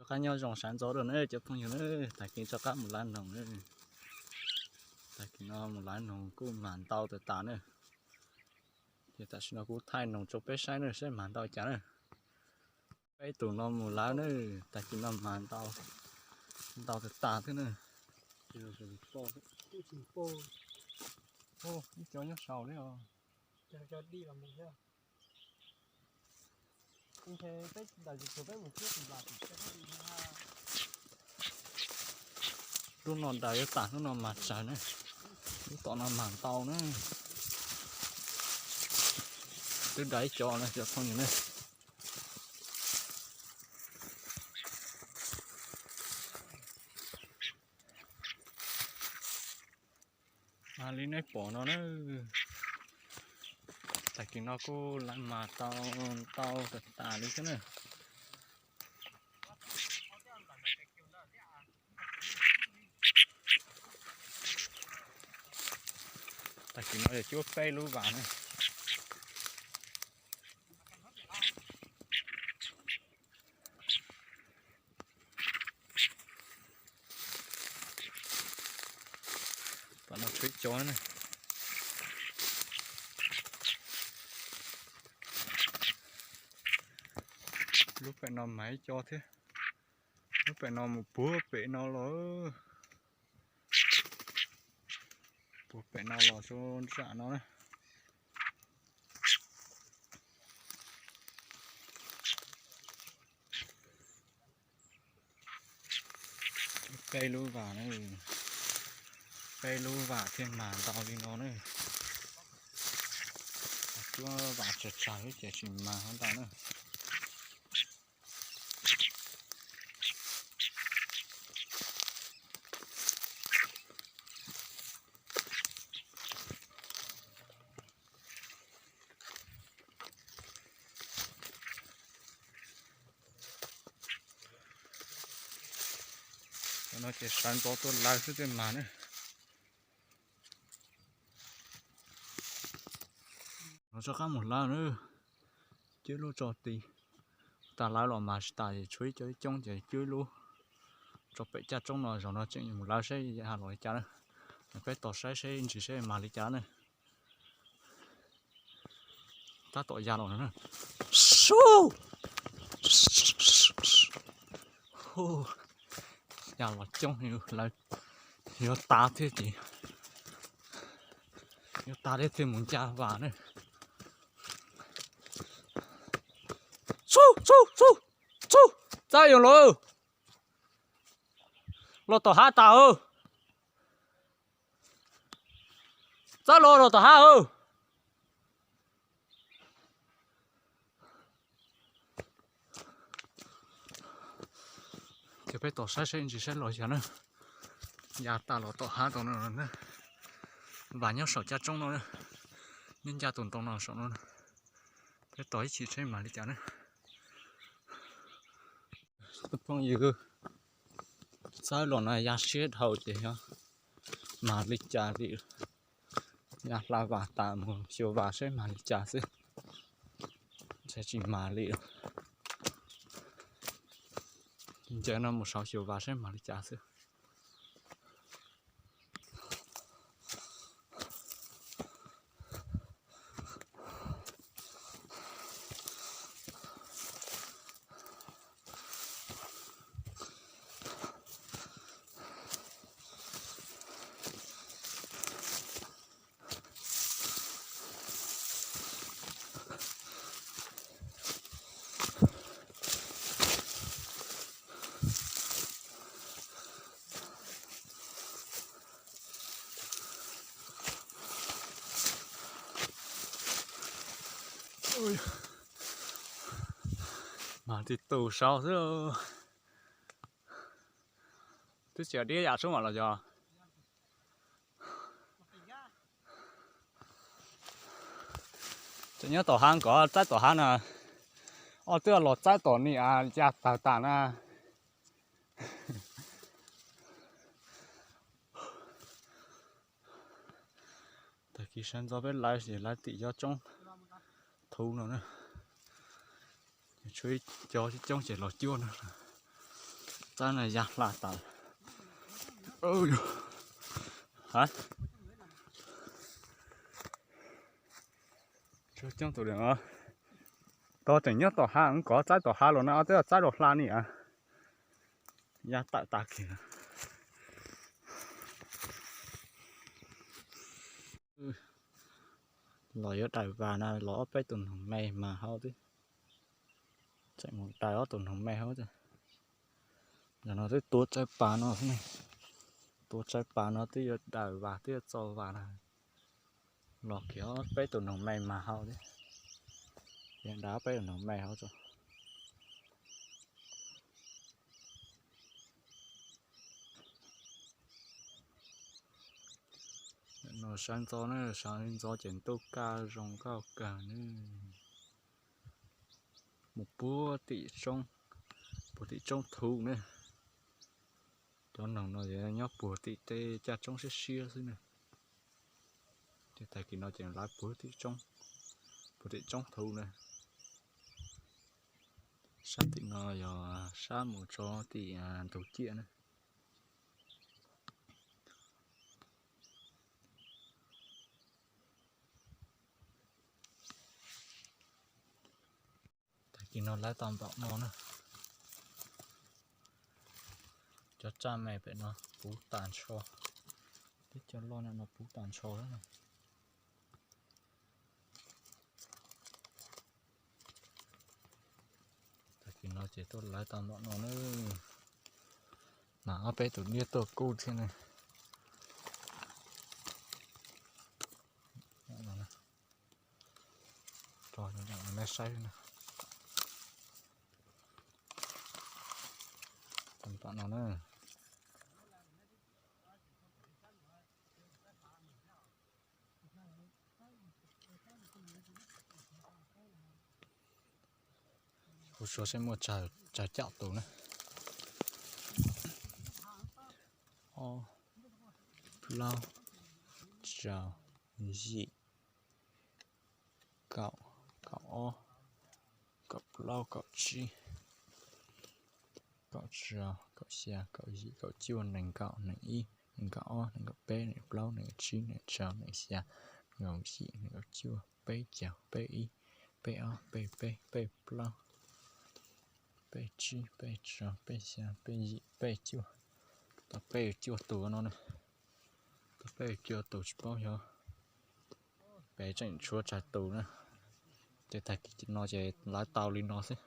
Rov qab nyob zoo sawv ntxov dua na cov phooj ywg na, tag kis rov qab mus lav noog na. Tag kis no mus lav noog kuj mag ntau tas tas na. Ces tam sim no kuv thaij noog rau peb saib na, saib mag ntau cas na. Peb tus no mus lav na, tag kis no mag ntau, ntau tas tas thiab na. Ib co nyob saum li os. Lub no daws yuav tas, lub no mag tsawg na. Lub tom no mag ntau na. Twb daws ib co no cov phooj ywg na. Mas li nej pom no na, tag kis no kuj lav mag tau ntau tas tas li thiab na. Tag kis no yog cuab peb lub vas na. Tom no tshuav ib co na. Lub pem no mas ib co thiab. Lub pem no mus puag pem no los. Puag pem no los rau nram no na. Peb lub vas na, peb lub vas thiaj mag ntau li no na. Cuab vas tsawg tsawg ces tsis mag ntau na. Cov no ces sawv ntxov tuaj lawv xwb thiaj mag na. Los rov qab mus lawv na, cuab lub tso tid. Tas lawv los mag tsis tas ces tshuav ib co ib coob ces cuab ib lub tso pem caj roob no, zaum no tseem mus lawv saib ya los li cas na. Peb tos saib seb ntsis seb mag li cas na. Tab tom ya los na. Ya los coob, lawv yuav tas thiab ces, yuav tas thiab thiaj mus nca vas na. Txhob, txhob, txhob, txhob, txhob yus los, los tom hav tas. Txhob los, los tom hav. Ces peb tos saib seb ntsis saib los yog na. Ya tas los tom hav tau no, vas nyob saum caj roob no, nyob nca tus ntoo no saum no. Peb tos ib chim seb mag li cas na. Phooj ywg, txawb los no ya siab dhau ces yog mag li cas li. Ya hla vas tas mus xyuas vas saib mag li cas xwb. Ntshe tsis mag li. Ncaws no mus saud xyuas vas saib mag li cas xwb. Mag tib tug saud xwb. Twb tsis diab yam sub mam los yog. Tseem nyob tom hav nkod, txaib tom hav na. Ob twb los txaib tom ni a ya tawg tas na. Tag kis sawv ntxov peb lawv ces lawv tim cov tsoob thuv no na. Tshuav ib co coob ces los cuab no. Txaib no ya hla tas. Coob tus, tog tseem nyob tom hav, kov txaib tom hav los na, twb txaib los hla ni a. Ya tawm tas kiag. Los yuav daws vas na, los ob peb tus noog me mas hauv twb. Tseem mus daws ob tus noog me hauv. Yog no twb tuav tsawv pas no xwb ne. Tuav tsawv pas no twb yuav daws vas, twb yuav txo vas na. Los kiag ob peb tus noog me mas hauv thiab. Yog daws ob peb tus noog me hauv tso. No sawv ntxov na, sawv ntxov ces ntuj kaj zoo nkauj kawg ne. Mus puag tim roob, puag tim roob thuv na. Cov noog no nyob puag tim tej caj roob siab siab xwb na. Ces tag kis no ces lawv puag tim roob, puag tim roob thuv na. Sab tim no yog sab mus rau tim ntug ciaj na. Tag kis no lawv tau npaum no na. Cov tsaj me pem no puv tas nrho, teb chaws loj no puv tas nrho lawm. Tag kis no ces tuaj lawv tau npaum no na. Mas ob peb tus niag tuaj kub thiab ne. Rau nej saib na. Tam no na. Kuv suav seb muaj tsawg caum tus na. Ob, plaub, rau, yim, kaum, kaum ob, kaum plaub, kaum tsib, kaum rau, kaum xya, kaum yim, kaum cuaj, nees nkaum, nees ib, nees nkaum ob, nees nkaum peb, nees nkaum plaub, nees nkaum tsib, nees nkaum rau, nees nkaum xya, nees nkaum yim, nees nkaum cuaj, peb caug, peb ib, peb ob, peb peb, peb plaub, peb tsib, peb rau, peb xya, peb yim, peb cuaj. Tau peb cuaj tus no na. Tau peb cuaj tus tsis paub xyov peb tseem tshuav tsawg tus na. Ces tag kis no ces lawv tau li no xwb.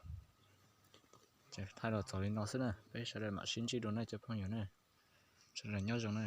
Ces thaij los txog li no xwb na, peb sawv daws mam sib ntsib dua na cov phooj ywg na. Sawv daws nyob zoo na.